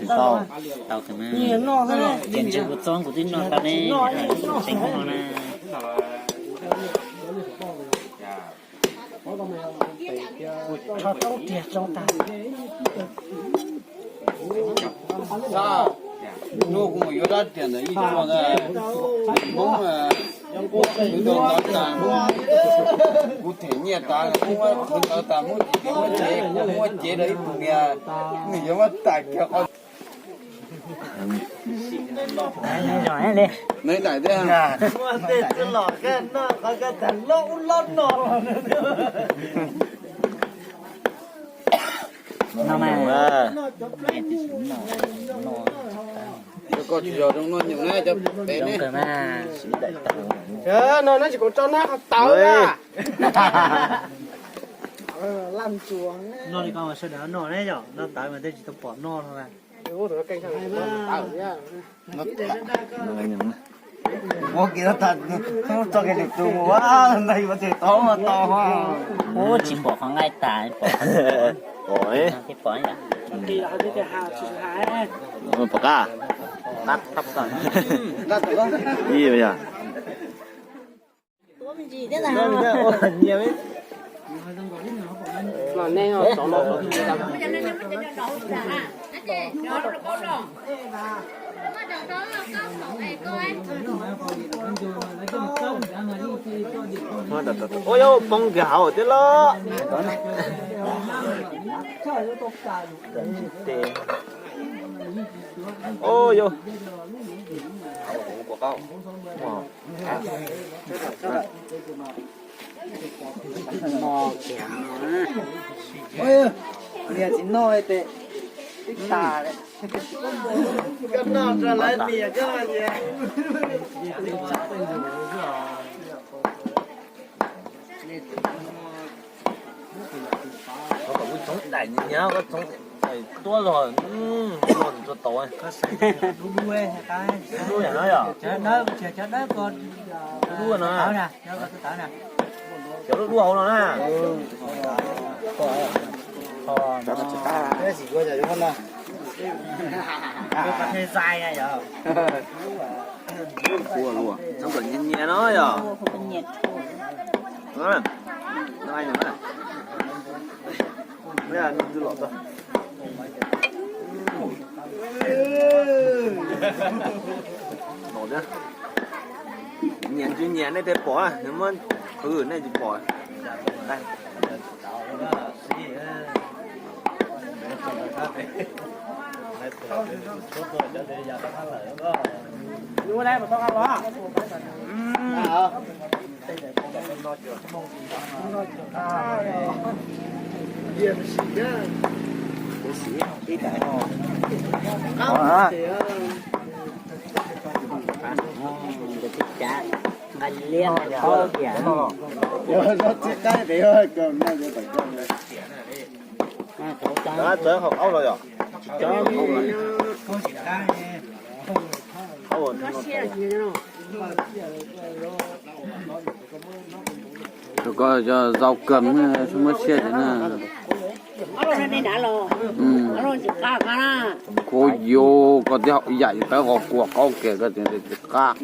Tau, tau kawg na. Ces ntshe kuv txob kuv twb noj tau ne, tseem no na. Tsho roob riag tsoo tag. Hnub kuv mus yuav rab riam ntawm ib tsuag ntawd, Hmoob, Hmoob khwv tau ntawv tas, kuv them nyiaj tas, Hmoob khwv ntawv tas, Hmoob tsis tias muab cev, kuv muab cev rau ib tug niag, nws yuav muab tas kiag qhov. Nws daim thiab. Koj tsis yog zoo noj nyuj na, cov pem ne. No neb tsis kom tso nab qhov tawv na. Noj li ko mas sawv daws noj ne yom, noj tawv mas tej tsis tau pom noj no na. Ua kiag tag, tso kiag tus tus ua ntej ua tes tod mas tau. Ub, tsis pom qhov nqaij tas, pom qhov, pom, pom qab, qab tab. Ib yog. Ua yog poob kiag hauv thiab los. Ua yog. Niag tsis noj tes twb tas lawm. Koj noj rau lawv niam koj. Koj kom kuv txoov daim nyiam nyiam, koj txoov daim tuab zog, tuab zog tau. Dub yam no yom. Dub no. Cov dub dub hauv no na. Txhob kom nyias nyias no yom. Nyias tsis nyias nej thiaj pom, nws muab qhwv nej tsis pom. Txawv qhov qaub los yom? Rau koj cov zaub kawm muab siab ces na. Kuv yuav koj twb yam tawv qhov kuam qaub kiag koj tsis qab.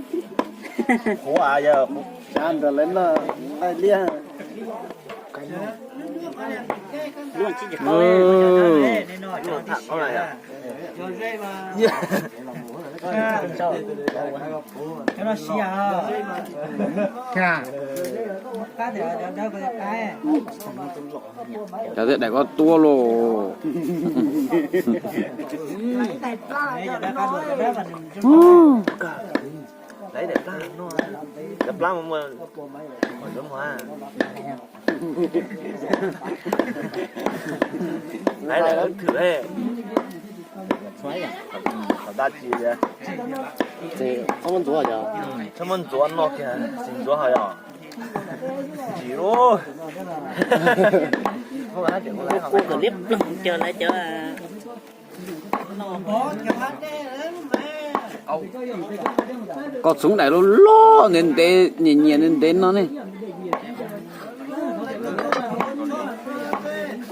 Cov thiaj daim koj tuab lauj. Txhob muab ntxuav, txhob muab ntxuav no kiag, tsis ntxuav ho yog ntsis lub. Kuv kawm liab ploog cov lawv cov. Koj txhoov daim loj loj ntev ntev nyias nyias ntev ntev no ne.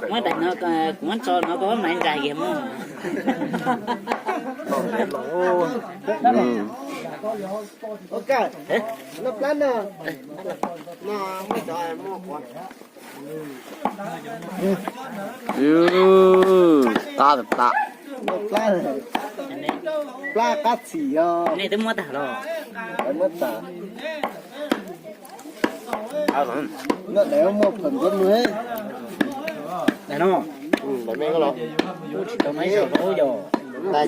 Muab daim no, kuv muab tso no koj muab maiv ntsa kiag mog. Qab tas, plab qab txhim yog. Nej twb muab tag los? Muab tag. Noj daim muaj phom ntuav mlog. Daim no. Daim me ko los. Tsis tau maiv zaug los yog. Noj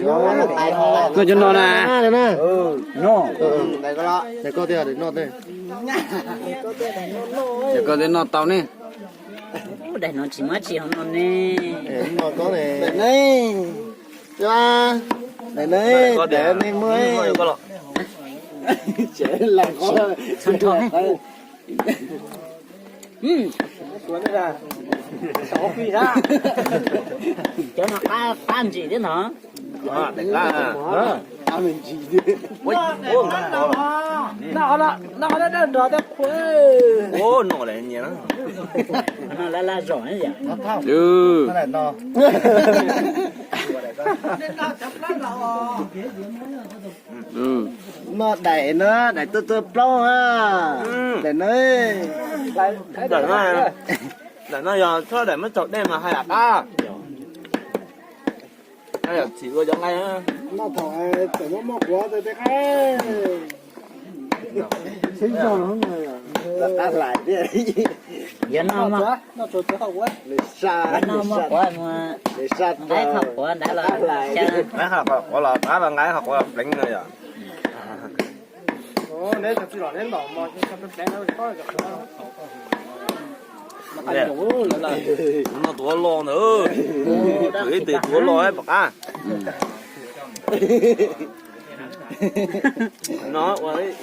cov no na. No. Daim ko tiag, daim no tiag. Daim ko tiag noj tau ne. Daim no tsis muab tsis ho no ne. Daim no, daim no, daim me muaj. Cov no qab ntsis thiab no. Laj laj zom yam. No daim no, daim tuaj tuaj plaub a. Daim no, daim no yog txhob daim muab tsaus dej mas haj yam qab. Yog txhim ua cov nqaij. Noj thaum tseem muaj muaj quav tej qab. Qab hlais thiab. Yog noj muaj quav, nqaib qhov quav ntawd los, nqaib qhov quav los qab, nqaib qhov quav los pleev no yog. Noj tuav loj ntawd, ib tug tuav loj pom qab. No ua ib